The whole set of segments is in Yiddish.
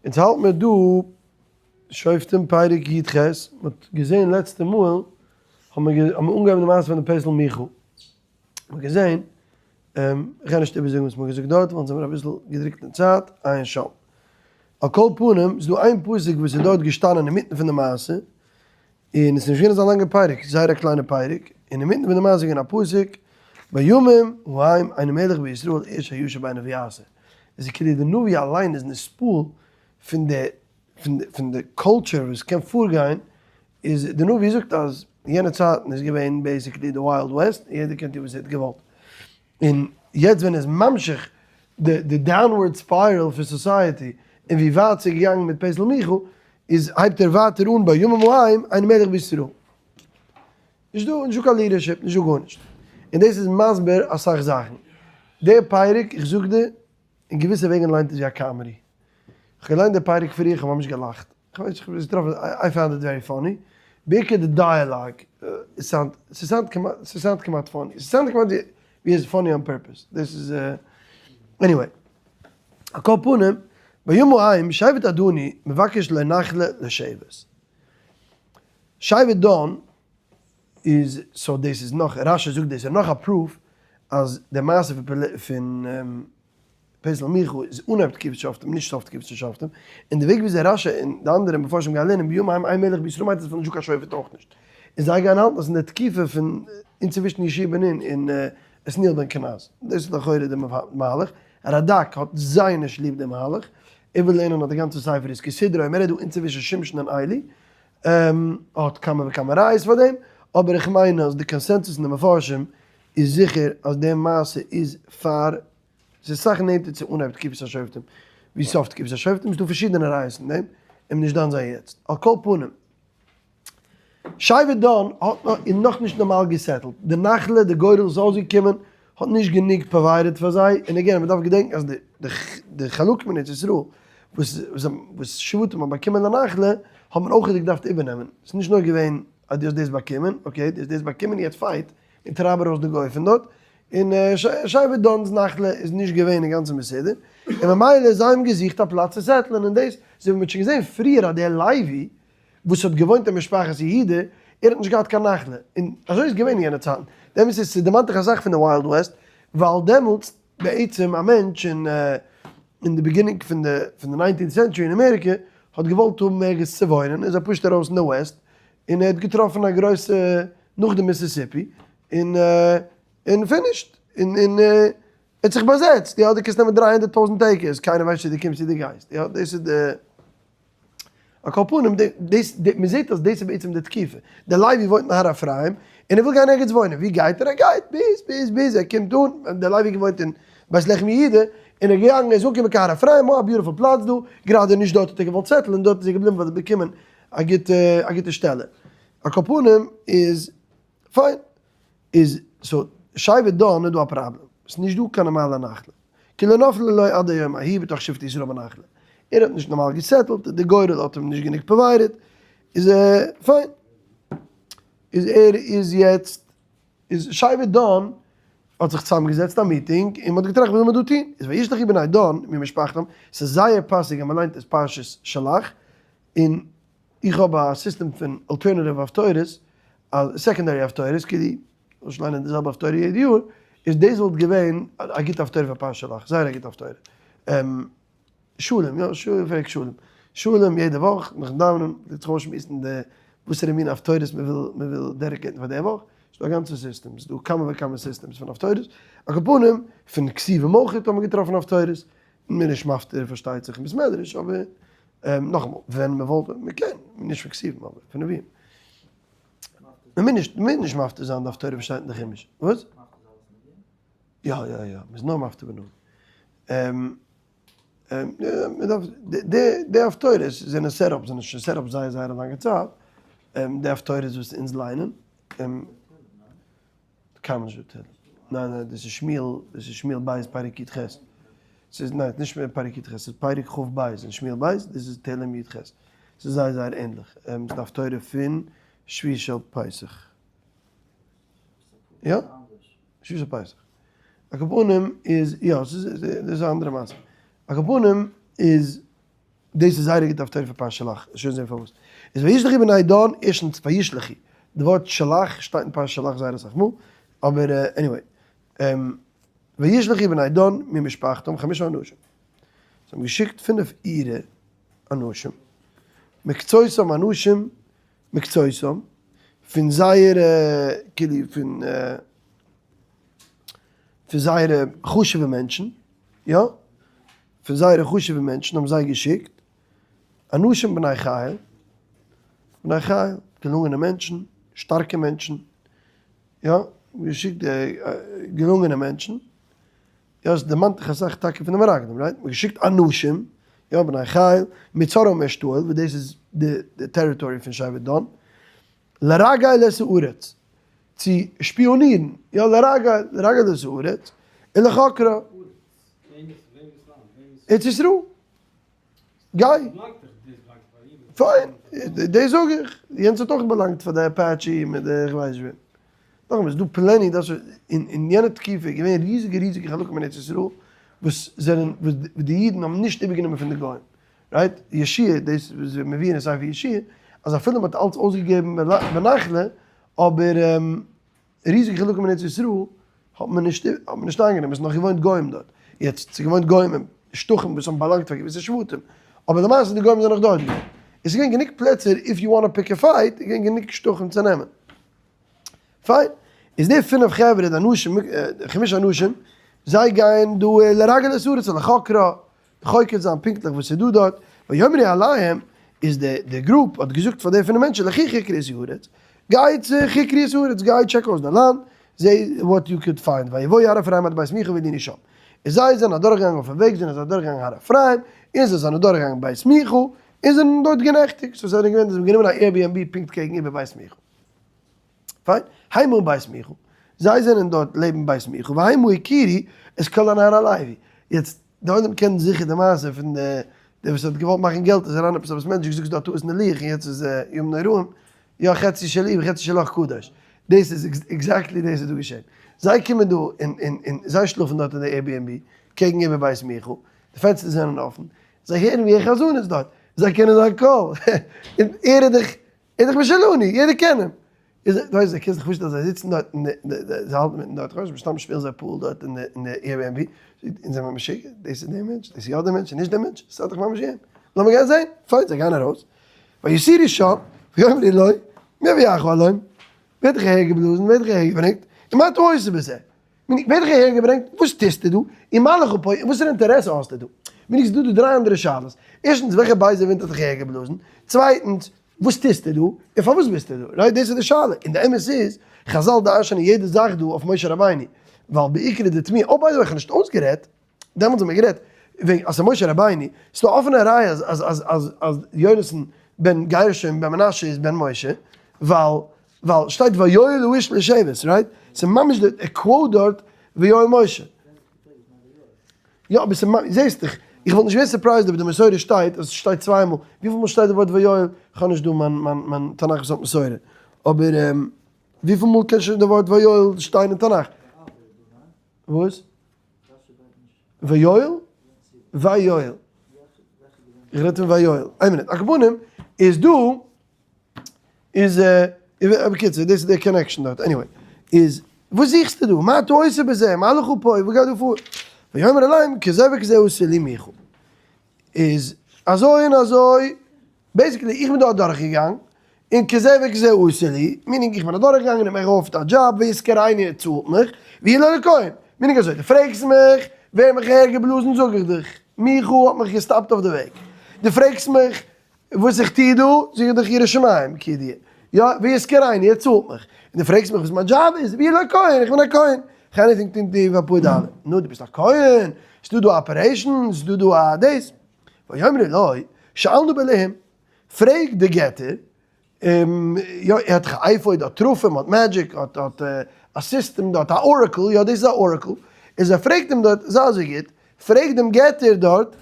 אונז האלט מיר דא שופטים פרק י ח, מען האט געזען לעצטע מאל האבן מיר אנגעהויבן די מעשה פון די פסל מיכה, מען האט געזען, איך גיי נישט איבערזאגן וואס מען האט געזאגט דארט ווייל אונז זעמיר אביסל געדרוקט אין צייט, עיין שם. על כל פנים, ס'איז דא איין פסוק וואס איז דארט געשטאנען אינמיטן פון די מעשה, און עס איז נישט געווען אזא לאנגע פרק, זייער א קליינע פרק, און אינמיטן פון די מעשה איז געווען א פסוק, בימים ההם אין מלך בישראל איש הישר בעיניו יעשה, עס איז כאילו די נביא אליין איז נתפעל פון די פון די culture וואס קען פארגיין, איז די נביא זאגט אז יענע צייטן איז געווען basically די wild west, יעדער קען טון וואס ער האט געוואלט, און יעצט ווען ער איז ממשיך די downward spiral פון society און ווי ווייט ס'איז געגאנגען מיט פסל מיכה, איז הייבט ער ווייטער אן בימים ההם אין מלך בישראל. נישט דא, נישט דא קיין leadership, נישט דא גארנישט. און דאס איז מסביר אסאך זאכן. דער פרק, איך זאג דיר, אין געוויסע וועגן ליינט עס ווי א comedy. איך האב געליינט די פרק פריער, איך האב ממש געלאכט. איך ווייס נישט, איך האב עס געטראפן, I found it very funny. בעיקר די dialogue, עס sound, ס'sound כמעט, ס'sound כמעט funny. ס'sound כמעט ווי עס איז funny on purpose. דאס איז, anyway. על כל פנים, בימים ההם שבט הדני מבקש לו נחלה לשבת. שבט דן איז, so דאס איז נאך, רש י זאגט דאס איז נאך א proof אז די מעשה פון פסל מיכה איז אנהייב תקופת שופטים נישט סוף תקופת שופטים, און די וועג וויאזוי רש י און די אנדערע מפרשים גייען לערנען בימים ההם אין מלך בישראל מיינט עס פון נישטא קיין שופט אויך נישט, און זיי גייען האלטן אז אין די תקופה פון אינצווישן יהושע בן נון און עתניאל בן קנז, דאס איז לכאורה די מהלך, רדק האט זייער נישט ליב די מהלך, ער וויל לערנען אז די גאנצע ספר איז כסדרו, מען רעדט דא אינצווישן שמשון און עלי, האט כמה וכמה ראיות פאר דעם, אבער איך מיין אז די consensus אין די מפרשים איז זיכער אז די מעשה איז פאר, ס'איז אסאך נענטער צו אנהייב תקופת השופטים ווי סוף תקופת השופטים, ס'דא פארשידענע ראיות אין דעם, און נישט דן זיין יעצט. על כל פנים, שבט דן האט נאך איז נאכנישט נארמאל גע settle ט, די נחלה, די גורל איז אויסגעקומען, האט נישט גענוג provided פאר זיי, און again, מ'דארף געדענקן אז די די חלקים אין ארץ ישראל וואס וואס שבטים האבן באקומען די נחלה, האט מען אויך געדארפט איבערנעמען, ס'איז נישט נאר געווען אז דו האסט דאס באקומען, okay, דו האסט דאס באקומען, יעצט fight און טרייב ארויס די גוי פון דארט, און שבט דן'ס נחלה איז נישט געווען אינגאנצן מסודר, און ממילא זיי האבן געזוכט א פלאץ צו settle ען, און דאס, אזוי ווי מ'האט שוין געזען פריער אז דער לוי וואס האט געוואוינט אין משפחת יהודה, ער האט נישט געהאט קיין נחלה, און אזוי איז געווען אין יענע צייטן, דעמאלטס איז ס'דערמאנט דיך אסאך פון די wild west, ווייל דעמאלטס בעצם א מענטש אין אין די beginning פון די פון די nineteenth century אין אמעריקע האט געוואלט האבן ערגעץ צו וואוינען, איז ער פשוט ארויס אין די west, און ער האט געטראפן א גרויסע נאך די מיסיסיפי, און און finished, און און ער האט זיך באזעצט, יא דו קענסט נעמען 300,000 acres, קיינער ווייסט נישט צו דו קומסט צו דו גייסט, יא דאס איז די. על כל פנים, דאס, מען זעט אז דאס איז בעצם די תקופה. דער לוי וואוינט אין הר אפרים, און ער וויל גיין ערגעץ וואוינען. וואו גייט ער? ער גייט ביז, ביז, ביז ער קומט אן, דער לוי געוואוינט אין בית לחם יהודה, און ער איז געגאנגען, ער איז אנגעקומען קיין הר אפרים, אוי א beautiful פלאץ דא, גראדע נישט דארט האט ער געוואלט settle ען, דארט איז ער געבליבן ווייל ער האט באקומען א גוטע, א גוטע שטעלע. על כל פנים איז, פיין. איז, so, שבט דן איז דא א פראבלעם. ס'איז נישט דא קיין נארמאלע נחלה. כי לא נפלה לו עד היום ההיא בתוך שבטי ישראל בנחלה. ער האט נישט נארמאל גע settle ט, די גורל האט אים נישט גענוג provided, איז ער פיין. איז ער איז יעצט, איז שבט דן האט זיך צוזאמגעזעצט א meeting און מ'האט געטראכט וואס זאל מען דא טון, איז וישלחו בני דן ממשפחתם, ס'איז זייער פאסיג אז מ'ליינט עס פרשת שלח, און איך האב א סיסטעם פון alternative הפטורות, א secondary הפטורות, כדי נישט ליינען די זעלבע הפטורה יעדע יאר, איז דאס וואלט געווען א גוטע הפטורה פאר פרשת שלח, זייער א גוטע הפטורה. שלום, יא, שלום פרק שלום. שלום יעדע וואך נאכן דאווענען, זיך אויסשמועסן די וואסערע מין הפטורות מען וויל מען וויל dedicate ן פאר די וואך, ס'איז דא א גאנצע סיסטעם, ס'איז דא כמה וכמה systems פון הפטורות, על כל פנים, פון כתובים אויך האט מען געטראפן הפטורות, מען איז נישט מפטיר פארשטייט זיך אין בית מדרש, אבער נאכאמאל, ווען מען וואלט, מען קען, נישט פון כתובים אבער פון נביאים. מען מוז נישט, מען מוז נישט מפטיר זיין די הפטורה וואס שטייט אין די חומש. וואס? יא יא יא, מען איז נאר מפטיר בנביא. מען דארף, די די הפטורות זענען set up, זענען שוין set up זייער זייער א לאנגע צייט, די הפטורות וואס אונז ליינען, קיינמאל נישט דא תהלים. ניין ניין דאס איז שמואל, דאס איז שמואל בית פרק י ח. ס'איז ניין נישט פרק י ח, ס'איז פרק כ ב אין שמואל בית, דאס איז תהלים י ח. ס'איז זייער זייער ענדליך. ס'איז די הפטורה פון שביעי של פסח. יא? שביעי של פסח. על כל פנים איז, יא, ס'איז דאס איז א אנדערע מעשה. על כל פנים איז. דאס איז זייער א גוטע הפטורה פאר פרשת שלח, שוין זען פארוואס. איז וישלחו בני דן, ערשטנס וישלחו, די ווארט שלח שטייט אין פרשת שלח זייער אסאך מאל, אבער anyway, וישלחו בני דן ממשפחתם חמשה אנשים, זיי האבן געשיקט פינף אירע אנשים, מקצותם אנשים מקצותם, פון זייערע כאילו פון פון זייערע חשוב'ע מענטשן, יא, פון זייערע חשוב'ע מענטשן האבן זיי געשיקט, אנשים בני חיל, בני חיל, געלונגענע מענטשן, שטארקע מענטשן, יא, געשיקט די געלונגענע מענטשן, יא, עס דערמאנט דיך אסאך טאקע פון די מרגלים, right? מ'האט געשיקט אנשים, יא, בני חיל, מצרעה ומאשתאול, וואס דאס איז די territory פון שבט דן, לרגל את הארץ, צו שפיאנירן, יא, לרגל, לרגל את הארץ, ולחקרה. ארץ ישראל. גיי. פיין, דאס זאג איך. יענץ האט אויך באלאנגט פאר די Apache מיט די איך ווייס וועם. נאכאמאל, ס'איז דא plenty דאס אין יענע תקופה איז געווען ריזיגע ריזיגע חלקים אין ארץ ישראל וואס זענען וואס די אידן האבן נישט איבערגענומען פון די גוים. right? יהושע, דאס וואס מביאין אין ספר יהושע, אז אפילו מ'האט אלץ אויסגעגעבן בנחלה, אבער ריזיגע חלקים אין ארץ ישראל האט מען נישט האט מען נישט איינגענומען, עס איז נאך געוואוינט גוים דארט, יעצט ס'איז געוואוינט גוים אין שטחים וואס האבן באלאנגט פאר געוויסע שבטים, אבער למעשה די גוים זענען נאך דארט געווען, עס איז געווען גענוג פלעצער if you wanna pick a fight, איז געווען גענוג שטחים צו נעמען. פיין, איז די פינף חברה די אנשים, חמשה אנשים, זיי גייען דא לרגל את הארץ ולחקרה, חוקר זיין פונקטליך וואס איז דא דארט, ויאמרו אליהם, איז די די group האט געזאגט פאר די פון די מענטשן לכו חקרו את הארץ, גייטס חקרו את הארץ, גיי טשעק אויס די לאנד, זע what you could find, ויבואו הר אפרים עד בית מיכה וילונו שם, און זיי זענען אדורכגעגאנגען אויפן וועג זענען זיי אדורכגעגאנגען הר אפרים, און זיי זענען אדורכגעגאנגען בית מיכה, און זענען דארט גענעכטיגט, so זענען געווען, זיי האבן גענומען א Airbnb פונקט קעגן איבער בית מיכה. פיין, המה בית מיכה, זיי זענען דארט לעבן בית מיכה, והמה הכירו את כל הנער הלוי. יעצט, די עולם קען זיכער די מעשה פון די דער וואס האט געוואלט מאכן געלט איז אריין עפעס א בית מדרש געזאגט ס'איז דא א טעות אין די לוח און יעצט איז ימים נוראים, יא חצי שלי וחצי שלך קדוש. דאס איז exactly דאס איז דא געשען. זיי קומען דא און און און זיי שלאפן דארט אין די Airbnb קעגן איבער בית מיכה, די פענסטער זענען אפן, זיי הערן ווי א חזן איז דארט, זיי קענען זיין קול, און ער איז דאך איז דאך משלנו, יעדער קען אים. איז דו ווייסט, קענסט דיך פארשטעלן זיי זיצן דארט אין די, זיי האלטן מיטן דארט, כ'ווייס נישט, מסתם שפילן זיי pool דארט אין די, אין די Airbnb. אונז זעמיר משוגע, דאס איז דער מענטש, דאס איז יא דער מענטש, נישט דער מענטש, ס'האט דאך ממש געהערט. לאמיר גיין זען. פיין, זיי גייען ארויס. ויתורו שם, ויאמרו לו, מי הביאך הלום? ווער האט דיך אהער געבלאזן? ווער האט דיך אהער געברענגט? ומה אתה עושה בזה? ווער האט דיך אהער געברענגט? וואס טוסטו דא? ומה לך פה? און וואסערע אינטערעסע האסטו דא? מיר איז דא דא דריי אנדערע שאלות. ערשטנס, וועלכע בייזע ווינט האט דיך אהער געבלאזן? צווייטנס, וואס טוסטו דא? און פארוואס ביסטו דא? right? דאס איז די שאלה. און די אמת איז, חזל דרש'נען יעדע זאך דא אויף משה רבינו. ווייל בעיקר איז די תמי', oh by the way, איך האב נישט אויסגערעדט, דעמאלטס האט מען גערעדט וועגן אז ס'איז משה רבינו, ס'איז דא אפענע ראיה אז אז אז אז אז יונתן בן גרשון בן מנשה איז בן משה, ווייל ווייל שטייט ויואל האיש לשבת, right? ס'איז ממש די quote דארט ויואל משה. יא אבער ס'איז ממש, זעסט איך איך וואלט נישט געווען surprised אויב די מסורה שטייט אז ס'שטייט צוויי מאל, וויפיל מאל שטייט די ווארט ויואל? כ'האב נישט דא מיין מיין מיין תנך וואס האט מסורה, אבער וויפיל מאל קען שוין די ווארט ויואל שטיין אין תנך? וואס? ויואל? ויואל. איך רעד פון ויואל. איין מינוט. על כל פנים איז דא איז בקיצור דאס איז די connection דארט. anyway. איז וואס זוכסטו דא? מה אתה עושה בזה? מה לך פה? וואס גייט דא פאר? ויאמר אליהם כזה וכזה עשה לי מיכה. איז אזוי און אזוי, basically איך בין דא אדורכגעגאנגען, און כזה וכזה עשה לי, meaning איך בין אדורכגעגאנגען און מיך געאפערט א דזשאב, וישכרני ער צאלט מיך, והוא לא לכהן, meaning אזוי, דו פרעגסט מיך ווער מיך אהער געבלאזן זאג איך דיך, מיכה האט מיך געסטאפט אויף די וועג, דו פרעגסט מיך וואס איך טוה דא, זאג איך דיך ירא שמים כידוע, יא, וישכרני ער צאלט מיך, און דו פרעגסט מיך וואס מיין דזשאב איז, והוא לכהן, איך בין א כהן, כ'קען נישט טון די אפאר דאלער, נו דו ביסט א כהן, ס'דא דא אפערעישאן, ס'דא דא א דאס, ויאמרו לו, שאל נא באלהים, פרעג די געטער, יא ער האט דאך א אפוד, האט תרפים, האט magic, האט האט א סיסטעם דארט, א oracle, יא דאס איז א oracle, איז ער פרעגט אים דארט, זיי אזוי גוט, פרעג דעם געטער דארט,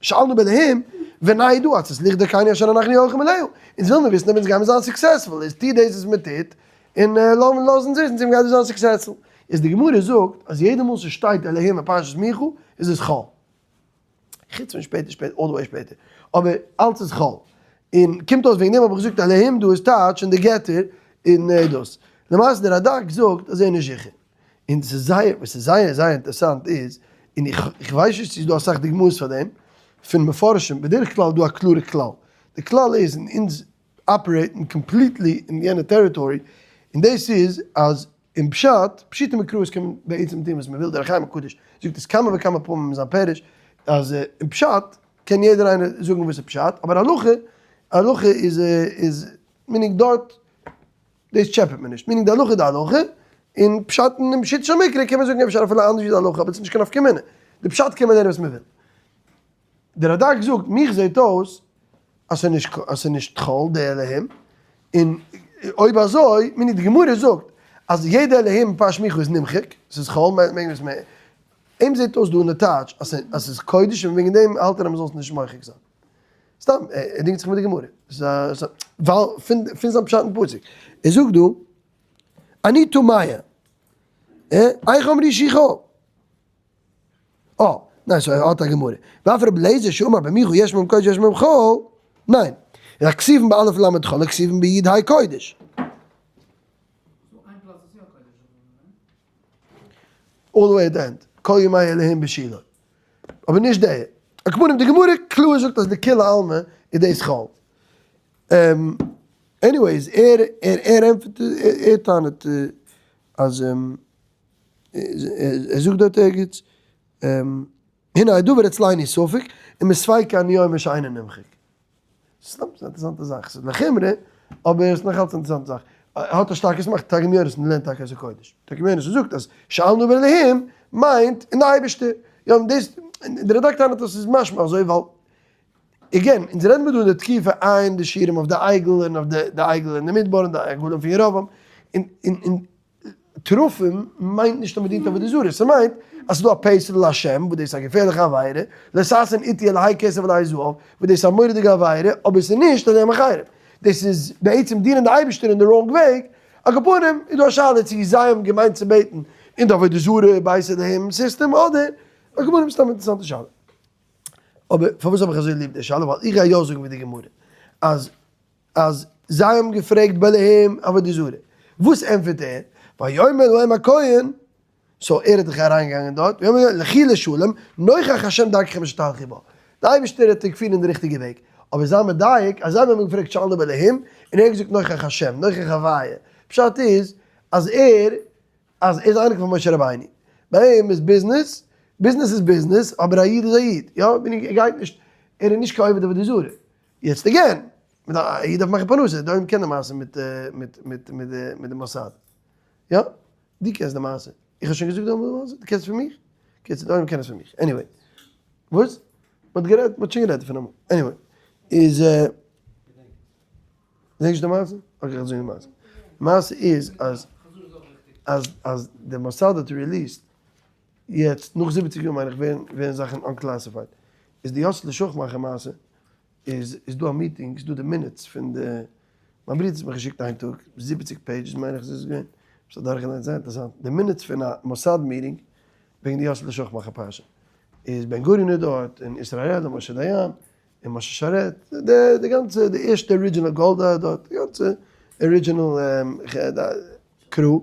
שאל נא באלהים, ונדעה התצליח דרכנו אשר אנחנו הולכים אליה, אונז וויל מיר וויסן אויב אונז גיימיר זיין successful, איז טו דאס וואס מען טוט, און לאז אונז וויסן צו מ'גייט דא זיין successful. איז די גמרא זאגט אז יעדע מאל ס'שטייט אלהים אין פרשת מיכה איז עס חול. חוץ פון שפעטער שפעטער all the way שפעטער, אבער אלץ איז חול. און קומט אויס וועגן דעם האב איך געזאגט אלהים דא איז טייטש און די געטער און דאס. למעשה דער רדק זאגט אז ער איז נישט זיכער. און ס'איז זייער, וואס איז זייער זייער אינטערעסאנט איז, און איך איך ווייס נישט צו ס'איז דא אסאך דוגמאות פאר דעם, פון מפרשים, בדרך כלל איז דא א קלארע כלל, די כלל איז און אונז operate ן completely אין יענע territory, און דאס איז אז אין פשט, פשוטי מקראות קען מען בעצם טון וואס מען וויל, דער אור החיים הקדוש זאגט עס כמה וכמה פעמים אין זיין פירוש, אז אין פשט קען יעדער איינער זאגן וואס איז פשט, אבער הלכה, הלכה איז איז meaning דארט, דאס טשעפעט מען נישט, meaning די הלכה איז די הלכה, און פשט אין פשוטו של מקרא קען מען זאגן אפשר אפילו אנדערש ווי די הלכה, אבער עס איז נישט קיין נפקא מינה, די פשט קען מען לערנען וואס מען וויל. דער רדק זאגט, מיך זעט אויס אז ס'איז נישט אז ס'איז נישט חול די אלהים, און אויב אזוי, meaning די גמרא זאגט אז יעדע אלהים פרשת מיכה איז נמחק, ס'איז חול, מעג מען עס מער, אים זעט אויס דא אין די טייטש אז אז ס'איז קודש און וועגן דעם האלט ער אז מ'זאל עס נישט מוחק זיין. סתם, ער דינגט זיך מיט די גמרא. ווייל פון פון זיין פשט אין פסוק. ער זאגט דא, אני תמיה, איך אמרי שיחו. אה, ניין, so ער האט א גמרא. ואף רבי אליעזר שאמר במיכה יש בהם קודש ויש בהם חול, ניין. רק כתיבן באלף למד חול וכתיבן ביוד היי קודש. All the way at the end. כל ימי אלהים בשילה. אבער נישט די. על כל פנים די גמרא קלאר זאגט אז לכולי עלמא איז דאס חול. Anyways, ער ער ענטפערט ער טענה'ט אז. ער זאגט דארט ערגעץ, הנה הדבר אצלנו ספק, ומספיקא אני אומר שאינו נמחק. סתם ס'איז א אינטערעסאנטע זאך, ס'איז לחומרא, אבער ס'איז נאך אלץ א אינטערעסאנטע זאך. ער האט א שטארקע סמך, תרגום יונתן לערנט טאקע אז ס'איז קודש. תרגום יונתן זאגט אז שאלנו באלהים מיינט אין די אייבערשטער. יא, און דאס, דער רדק טענה'ט אז ס'איז משמע אזוי ווייל, again, אונז רעדן מיר דא אין די תקופה איין די שיעורים אויף די עגל און אויף די עגל אין די מדבר און די עגלים פון ירבעם, און און און תרפים מיינט נישט אז מ'דינט עבודה זרה, ס'מיינט אז ס'איז דא א פסל להשם וואס דאס איז א געפערליכע עבירה, לא תעשון אתי אלהי כסף ואלהי זהב וואס דאס איז א מורא'דיגע עבירה, אבער ס'איז נישט אז זיי האבן חרם, דאס איז בעצם דינען די אייבערשטער אין די wrong וועג, על כל פנים איז דא א שאלה צו זיי האבן געמיינט צו בעטן אין די עבודה זרה בית אלהים סיסטעם אדער, על כל פנים סתם אינטערעסאנטע שאלה. אבער פארוואס האב איך אזוי ליב די שאלה? ווייל איך גיי יא זאגן ווי די גמרא אז אז זיי האבן געפרעגט באלהים עבודה זרה, וואס ענטפערט ער? ויאמר להם הכהן, so ער האט דאך אריינגעגאנגען דארט, ויאמר להם לכו לשלום, נוכח השם דרככם אשר תלכו בה, די אייבערשטער האט ענק פירן אין די ריכטיגע וועג, אבער זיי מדייק אז זיי האבן אים געפרעגט שאלנו באלהים, און ער האט געזאגט נוכח השם, נוכח הוויה, פשט איז אז ער אז ער איז אייניקל פון משה רבינו, ביי אים איז ביזנעס, ביזנעס איז ביזנעס, אבער א איד איז א איד, יא, ער גייט נישט, ער איז נישט קיין עובד עבודה זרה. יעצט again, מיט א איד דארף מאכן פרנסה, די עולם קען די מעשה מיט מיט מיט מיט די מיט די מוסד. יא? דו קענסט די מעשה. איך האב שוין געזאגט די מעשה? דו קענסט פון מיך? קיצור, די עולם קען עס פון מיך. Anyway. וואס? מ'האט גערעדט, מ'האט שוין גערעדט דערפון אמאל. Anyway. איז געדענקסט נישט די מעשה? Okay, איך וועל זאגן די מעשה. די מעשה איז אז אז אז די מוסד האט released יעצט נאך זיבעציג יאר מיין איך ווערן ווערן זאכן unclassified איז די יאסעלע שוכמאכער מעשה איז איז דא א מיטינג איז דא די minutes פון די מיין ברודער האט מיך געשיקט איין טאג זיבעציג pages מיין איך איז עס געווען כ'האב עס אדורכגעליינט זייער אינטערעסאנט די minutes פון א מוסד מיטינג וועגן די יאסעלע שוכמאכער פרשה איז בן גוריון איז דארט און ישראל און משה דיין און משה שרת די די גאנצע די ערשטע original גאלדא דארט די גאנצע original crew.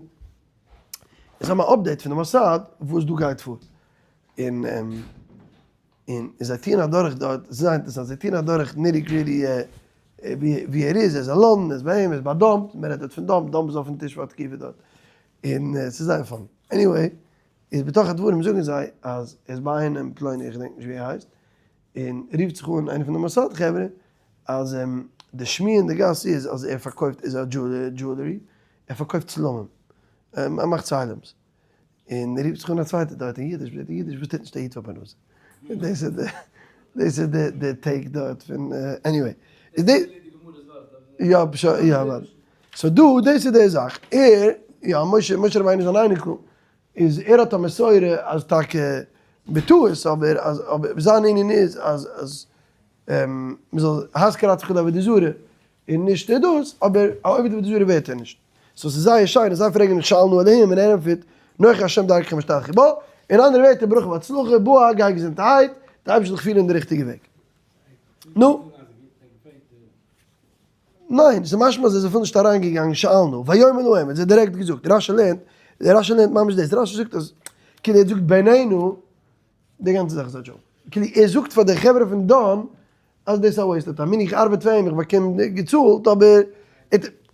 איז האבן א update פון די מוסד וואס דא גייט פאר, און און זיי טוען אדורך דארט, ס'איז זייער אינטערעסאנט, זיי טוען אדורך nitty gritty ווי ער איז, ער איז אין לאנדאן, ער איז ביי אים, ער איז ביי דאמפ, מען רעדט דארט פון דאמפ, דאמפ איז אויפן טיש פאר א תקופה דארט, און ס'איז זייער funny. Anyway, איז בתוך הדברים זאגן זיי אז ער איז ביי איינעם פלוני, איך געדענק נישט ווי ער הייסט, און רופט זיך אן איינער פון די מוסד חברה אז די שמועה אין די גאס איז אז ער פארקויפט איז א jewelry, ער פארקויפט צלמים, ער מאכט צלם'ס, און רופט זיך אן א צווייטער דארט אין אידיש, אין אידיש וואס טוט נישט א איד פאר פרנסה? דאס איז די, דאס איז די די take דארט פון, anyway, איז די, יא יא אוודאי, so דא דאס איז די זאך, ער, יא משה, משה רבינו איז אן אייניקל, איז ער האט א מסורה אז טאקע בטעות אבער אז אבער זיין ענין איז אז אז מ'זאל הזכר עצמך לעבודה זרה און נישט דאס, אבער א עובד עבודה זרה ווערט ער נישט. So ס'איז זייער שיין אז זיי פרעגן נישט שאלנו אלהים און ער ענטפערט נוכח השם דרככם אשר תלכו בה, אין אנדערע ווערטער ברכה והצלחה, בא ה גיי געזונטערהייט, די אייבערשטער זאל דיך פירן אין די ריכטיגע וועג. נו. ניין, ס'איז משמע אז ער איז אפילו נישט אריינגעגאנגען שאלנו, ויאמר להם, האט זיי דירעקט געזאגט, רשי לערנט, רשי לערנט ממש דאס, רשי זאגט אז כאילו ער זאגט בינינו, די גאנצע זאך איז א joke, כאילו ער זאגט פאר די חברה פון דן אז דאס איז א waste of time, מיני איך ארבעט פאר אים, איך באקום געצאלט, אבער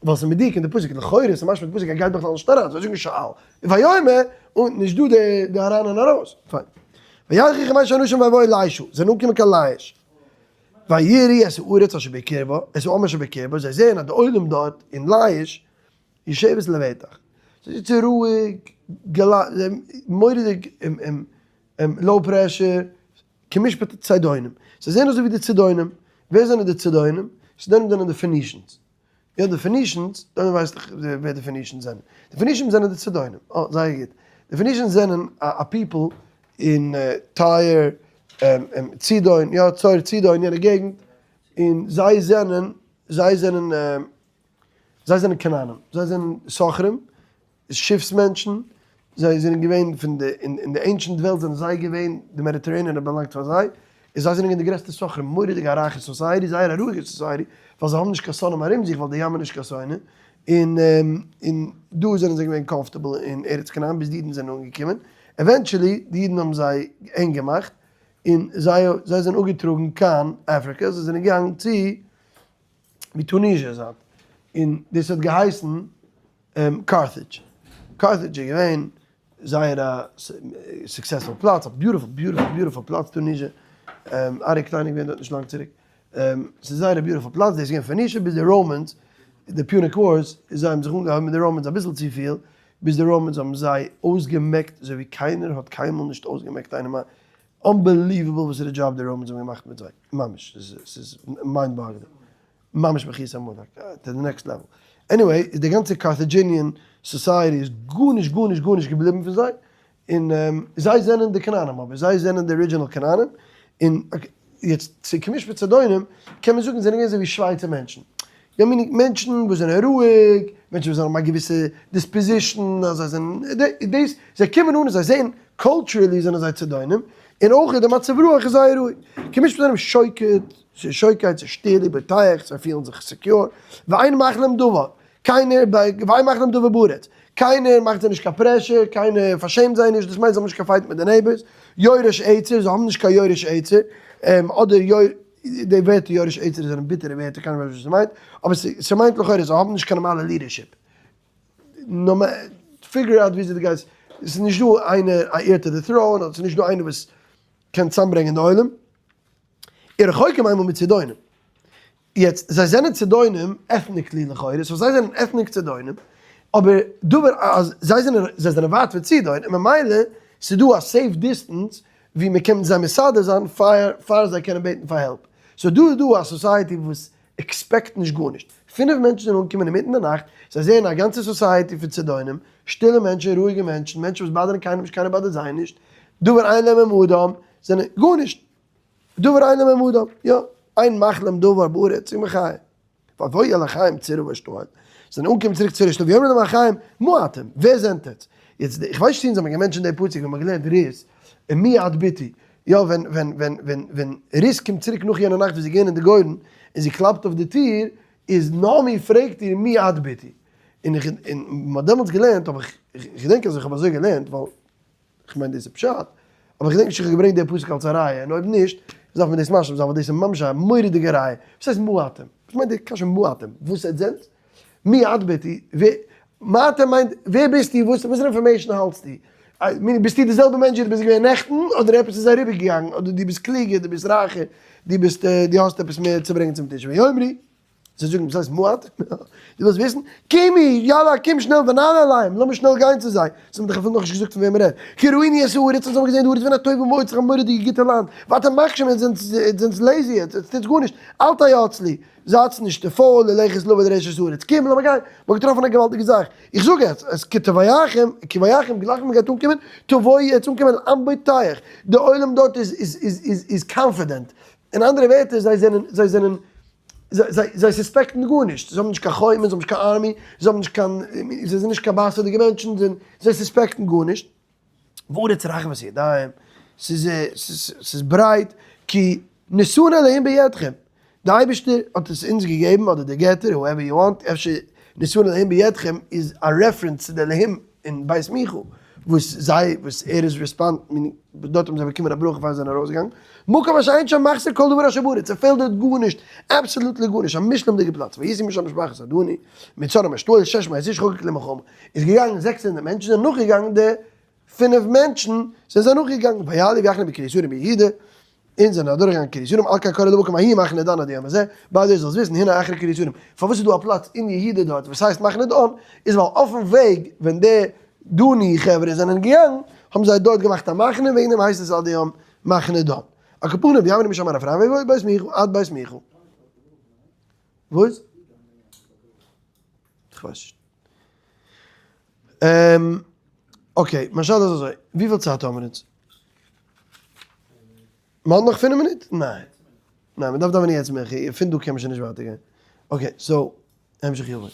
ווייל ס'איז מדויק אין די פסוק, לכאורה איז משמע די פסוק ער גייט בכלל נישט אריין, זיי זאגן שאל, ויאמר, און נישט דא די אריין און ארויס, פיין. וילכו חמשת האנשים ויבואו לישה, זיי זענען אנגעקומען קיין ליש. ויראו את הארץ אשר בקרבה, את העם אשר בקרבה, זיי זעען אז די עולם דארט אין ליש יושבת לבטח, זיי זיצן רואיג, מורא'דיג low pressure, כמשפט הצידונים, זיי זעען אזוי ווי די צידונים, ווער זענען די צידונים? צידונים זענען די Phoenicians, יא די Phoenicians, דאן ווייסט איך ווער די Phoenicians זענען, די Phoenicians זענען די צידונים, אה זייער גוט, די Phoenicians זענען א people אין טייר, צידון, יא צור צידון יענע געגנט, און זיי זענען, זיי זענען, זיי זענען כנענים, זיי זענען סוחרים, שיפס מענטשן, זיי זענען געווען פון די, אין די ancient וועלט זענען זיי געווען, די Mediterranean האט באלאנגט פאר זיי, און זיי זענען געווען די גרעסטע סוחרים, מורא'דיג א רייכע society, זייער א רואיגע society, ווייל זיי האבן נישט קיין שונאים ארום זיך, ווייל די ים איז נישט קיין שונא, און און דא זענען זיי געווען comfortable אין ארץ כנען ביז די אידן זענען אנגעקומען, eventually די אידן האבן זיי ענג געמאכט, און זיי זיי זענען אפגעטראגן קיין אפריקע, זיי זענען געגאנגען צו ווי טוניזיע איז היינט, און דאס האט געהייסן קארטעדזש. קארטעדזש איז געווען זייער א successful פלאץ, א beautiful beautiful beautiful פלאץ טוניזיע, ארי' קליין איז געווען דארט נישט לאנג צוריק, ס'איז זייער א beautiful פלאץ, דאס איז געווען Phoenicia ביז די Romans, די Punic Wars, זיי האבן זיך אנגעהויבן מיט די Romans אביסל צופיל, ביז די Romans האבן זיי אויסגעמעקט אזוי ווי קיינער האט קיינמאל נישט אויסגעמעקט איינעם, unbelievable וואסערע דזשאב די Romans האבן געמאכט מיט זיי, ממש, ס'איז mind boggling. ממש מחיית עמלק, to the next level. Anyway, איז די גאנצע Carthaginian society איז גארנישט גארנישט גארנישט געבליבן פון זיי, און זיי זענען די כנענים אבער זיי זענען די original כנענים, און יעצט צו כמשפט צידונים קען מען זאגן זענען געווען אזוי ווי שווייצער מענטשן, יא meaning מענטשן וואס זענען רואיג, מענטשן וואס האבן א געוויסע disposition אז זיי זענען דאס, זיי קומען אן און זיי זעען culturally זענען זיי צידונים, און אויך די מצב רוח איז זייער רואיג, כמשפט צידונים שוקט. ס'איז שוקט, ס'איז שטיל ובוטח, זיי פילן זיך secure, ואין מחנים דבר, קיינער, ואין מחנים דבר בארץ, קיינער מאכט זיי נישט קיין pressure, קיינער פארשעמט זיי נישט, דאס מיינט זיי האבן נישט קיין fight מיט די neighbors, יורש עצר, זיי האבן נישט קיין יורש עצר, אדער יור, די ווערטער יורש עצר זענען ביטערע ווערטער, קיינער ווייסט נישט וואס ס'מיינט, אבער ס'מיינט לכאורה זיי האבן נישט קיין נארמאלע leadership, figure out וויאזוי דו גייסט, ס'איז נישט דא איינער א heir to the throne, אדער ס'איז נישט דא איינער וואס קען צוזאמברענגען די עולם. ורחוקים המה מצידונים. יעצט, זיי זענען צידונים ethnically לכאורה, so זיי זענען ethnic צידונים, אבער דבר אז זיי זענען זיי זענען ווייט פון צידון, און ממילא ס'איז דא א safe distance ווי מ'קען זיי מסדר זיין פאר פאר זיי קענען בעטן פאר help. So דא איז דא א society וואס expect נישט גארנישט. פינף מענטשן זענען אנגעקומען אינמיטן די נאכט, זיי זעען א גאנצע society פון צידונים, שטילע מענטשן, רואיגע מענטשן, מענטשן וואס באדערן קיינעם נישט, קיינער באדערט זיי נישט, דבר אין להם עמדם, זענען גארנישט. דבר אין להם עמדם, יא, אין מחלם דבר בארץ, און מחיה. ויבואו אל אחיהם צרעה ואשתאול, זענען אנגעקומען צוריק צו רשתו, ויאמרו להם אחיהם, מה אתם, ווער זענט עטץ? יעצט, איך ווייס נישט צו אונז האבן געמענטשענט די פסוק ווען מ'האט געלערנט רות, און מי את בתי, יא, ווען, ווען, ווען, ווען, ווען רות קומט צוריק נאך יענע נאכט וואס זי איז געווען אין די גורן, און זי קלאפט אויף די טיר, איז נעמי פרעגט איר מי את בתי? און איך, און מ'האט דעמאלטס געלערנט, האב איך, איך געדענק אז איך האב אזוי געלערנט, ווייל כ'מיין דאס איז פשט, אבער כ'געדענק נישט איך האב געברענגט די פסוק אלס א ראיה, און אויב נישט, דארף מען דאס משלים זיין, ווייל דאס איז ממש א מורא'דיגע ראיה. וואס הייסט מה אתם? וואס מיינט די קשיא מה אתם? וואס עטס זענט? מי את בתי? ווער? מה אתם מיינט ווער ביסטו? וואס וואסערע information האלטסטו? ביסטו די זעלבע מענטש ווי דו ביסט געווען נעכטן, אדער עפעס איז אריבערגעגאנגען, אדער דו ביסט קלוגער, דו ביסט רייכער, דו ביסט דו האסט עפעס מער צו ברענגען צום טיש? ויאמרו. זיי זאגן, וואס הייסט מה אתם? דו ווילסט וויסן? קומי, יאללה, קום שנעל, ונעלה אליהם, לאמיר שנעל גיין צו זיי. זיי האבן דאך אפילו נאכנישט געזאגט פון וועם מ'רעדט. כי ראינו את הארץ, אונז האבן געזען די הארץ והנה טובה מאוד, ס'איז א מורא'דיגע גוטע לאנד. ואתם מקשים, עטס זענטס lazy, עטס טוטס גארנישט. אל תעצלו, זייטס נישט פויל, ללכת לאבד רשת הארץ. קום, לאמיר גיין. מ'האט געטראפן א געוואלדיגע זאך. איך זאג עטס, אז כתבואכם, כבואכם, גלייך ווען מ'גייט אנקומען, תבואו, עטס אנקומען אל עם בוטח. די עולם דארט איז, איז, איז, איז confident. אין אנדערע ווערטער, זיי זענען, זיי זענען. זיי suspect ן גארנישט, זיי האבן נישט קיין חומה, זיי האבן נישט קיין army, זיי האבן נישט קיין, זיי זענען נישט קיין בייסעדיגע מענטשן, זיי suspect ן גארנישט. והארץ רחבת ידיים. ס'איז ס'איז ברייט, כי נתנה אלהים בידכם, די אייבערשטער האט עס אונז געגעבן, אדער די געטער, however you want, אפשר נתנה אלהים בידכם איז א reference צו די אלהים אין בית מיכה, וואס זיי, וואס ער איז respond, דארט האבן זיי באקומען א ברכה פאר זיי זענען ארויסגעגאנגען, מקום אשר אין שם מחסור כל דבר אשר בארץ, ס'פעלט דארט גארנישט, absolutely גארנישט, א מושלמ'דיגע פלאץ, ויסעו משם משפחת הדני, מצרעה ואשתאול, 600 איש חקק למלחמה, איז געגאנגען 600 מענטשן, זענען נאכגעגאנגען די פינף מענטשן, זענען זיי נאכגעגאנגען, ויעלו ויחנו בקרית יערים ביהודה, און זענען אדורכגעגאנגען קרית יערים, על כן קראו למקום ההוא מחנה דן עד היום הזה, ביי די זאלסט וויסן, הנה אחרי קרית יערים, פארוואס איז דא א פלאץ אין יהודה דארט וואס הייסט מחנה דן, איז ווייל אויפן וועג ווען די דני חברה זענען געגאנגען, האבן זיי דארט געמאכט א מחנה, וועגן דעם הייסט עס עד היום מחנה דן. על כל פנים, ויעברו משם הר אפרים ויבואו בית מיכה, עד בית מיכה. וואס? כ'ווייס נישט. okay, מיין שאלה איז אזוי, וויפיל צייט האבן מיר אונז? מ'האט נאך פינף מינוט? ניין. ניין, מ'דארף דאווענען יעצט מנחה, פון דא קען מען שוין נישט ווייטער גיין. okay, so, המשך יבוא.